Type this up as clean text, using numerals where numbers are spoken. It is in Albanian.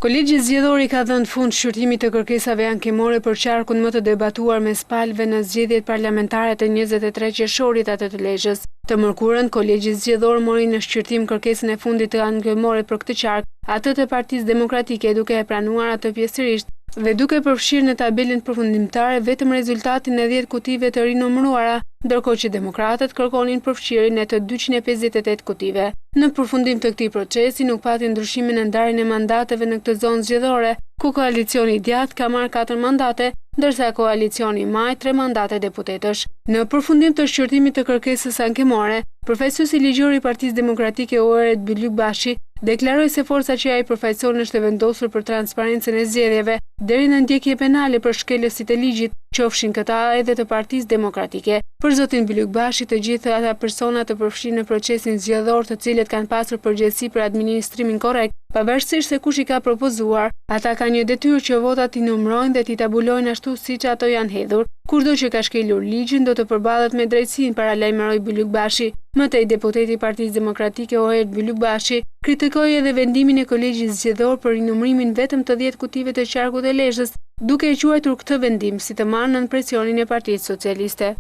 Kolegji Zgjedhor i ka dhënë fund shqyrtimit të kërkesave ankimore për qarkun më të debatuar mes palëve në zgjedhjet parlamentare të 23 qershorit atë të Lezhës. Të mërkurën, Kolegji Zgjedhor mori në shqyrtim kërkesën e fundit të ankimore për këtë qark, atë të Partisë Demokratike duke e pranuar atë pjesërisht dhe duke përfshirë në tabelën përfundimtare vetëm rezultatin e 10 kutive të rinumëruara, ndërkohë që demokratët kërkonin përfshirjen e të 258 kutive. Në përfundim të këtij procesi nuk pati ndryshime në ndarjen e mandateve në këtë zonë zgjedhore, ku koalicioni i djathtë ka marrë 4 mandate, ndërsa koalicioni i majtë 3 mandate deputetësh. Në përfundim të shqyrtimit të kërkesës ankimore, përfaqësuesi ligjor i Partisë Demokratike Oerd Bylykbashi deklaroi se forca që ai përfaqëson është e vendosur për transparencën e zgjedhjeve, deri në ndjekje penale për shkelësit e ligjit, qofshin këta edhe të Partisë Demokratike. Për zotin Bylykbashi, të gjithë ata persona të përfshirë në procesin zgjedhor të cilët kanë pasur përgjegjësi për administrimin korrekt, pavarësisht se kush i ka propozuar, ata kanë një detyrë që votat t'i numërojnë dhe t'i tabulojnë ashtu siç ato janë hedhur. Kushdo që ka shkelur ligjin do të përballet me drejtësinë, paralajmëroi Bylykbashi. Më tej deputeti i Partisë Demokratike Oerd Bylykbashi kritikoi edhe vendimin e Kolegjit Zgjedhor për rinumërimin vetëm të 10 kutive të qarkut të Lezhës, duke e quajtur këtë vendim si të marrë nën presionin e Partisë Socialiste.